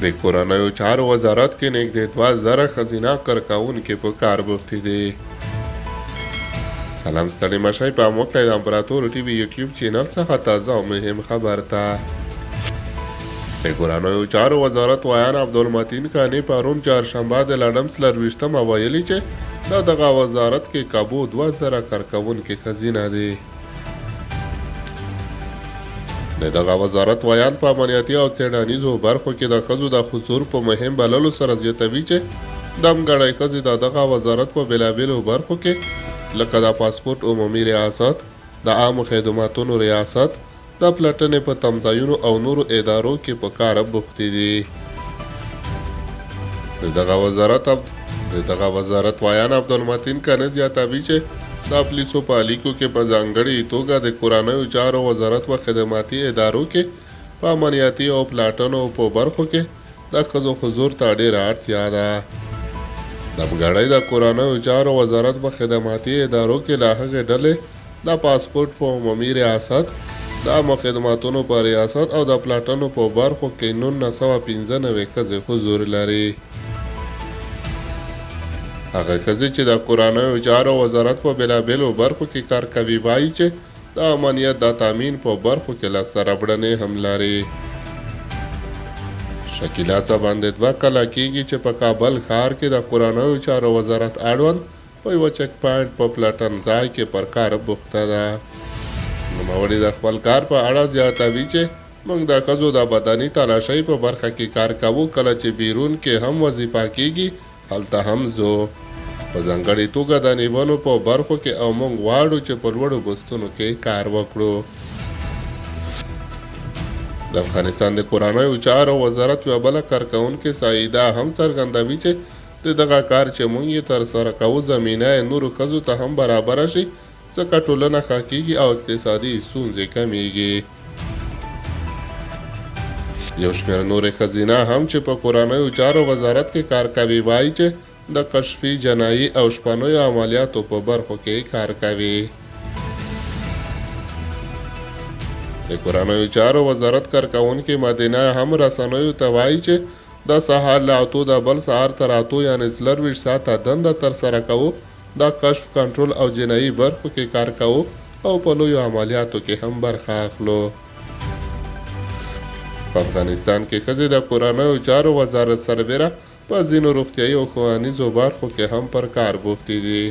د کورنیو چارو وزارت کې نږدې 2000 ښځینه کارکوونکې په کار بوختې دي. سلام، ستړي مه شئ، پام وکړئ د امپراتور ټي وي یوټیوب چینل څخه تازه او مهم خبر ته. د کورنیو چارو وزارت ویاند عبدالمتین قانع پرون چهارشنبه د لړم 24مه ویلي چې د دغه وزارت کې کابو 2000 کارکوونکې ښځینه دي. د دغه وزارت ویاند په امنیتي او څېړنیزو برخو کې د ښځو د حضور په مهم بللو سره زیاتوي چې دمګړی ښځې د دغه وزارت په بېلابېلو برخو کې لکه د پاسپورټ عمومي ریاست، د عامو خدماتونو ریاست، د پلټنې په تمځایونو او نورو ادارو کې په کار بوختې دي. د دغه وزارت د دغه وزارت ویاند عبدالمتین کنه زیاتوي چې د پولیسو په اړیکو کې په ځانګړې توګه د کورنیو چارو وزارت په خدماتي ادارو کې په امنیتي او پلټنو په برخو کې د ښځو حضور ته ډېره اړتیا ده. دمګړۍ د کورنیو چارو وزارت په خدماتي ادارو کې له هغې ډلې د پاسپورټ په عمومي ریاست، د عامو خدماتونو په ریاست او د پلټنو په برخو کې 1995 ښځې حضور لري. هغه ښځې چې د کورنیو چارو وزارت په بېلابېلو برخو کې کار کوي وایي چې د امنیت د تامین په برخو کې لاسته راوړنې هم لري. شکیلا څه باندې 2 کاله کېږي چې په کابل ښار کې د کورنیو چارو وزارت اړوند په یوه چک پاینټ په پلټن ځای کې پر کار بوخته ده. نوموړې د خپل کار په اړه زیاتوي چې موږ د ښځو د بدني تلاشۍ په برخه کې کار کوو، کله چې بیرون کې هم وظیفه کېږي هلته هم ځو، په ځانګړې توګه د نیونو په برخو کې، او موږ غواړو چې په لوړو بستونو کې کار وکړو. د افغانستان د کورنیو چارو وزارت یوه بله کارکوونکې سعیده هم څرګندوي چې د دغه کار چې موږ یې ترسره کوو زمینه یې نورو ښځو ته هم برابره شي، ځکه ټولنه ښه کېږي او اقتصادي ستونزې کمېږي. یو شمېر نورې ښځینه هم چې په کورنیو چارو وزارت کې کار کوي وایي چې د کشفي، جنایي او شپنیو عملیاتو په برخو کې کار کوي. د کورنیو چارو وزارت کارکوونکې مدینه هم رسنیو ته وایي چې د سهار له 8 د بل سهار تر 8 یعنې 24 ساعته دنده ترسره کوو، د کشف، کنټرول او جنایي برخو کې کار کوو او په لویو عملیاتو کې هم برخه اخلو. په افغانستان کې ښځې د کورنیو چارو وزارت سربېره په ځینو روغتیایي او ښوونیزو برخو کې هم پر کار بوختې دي.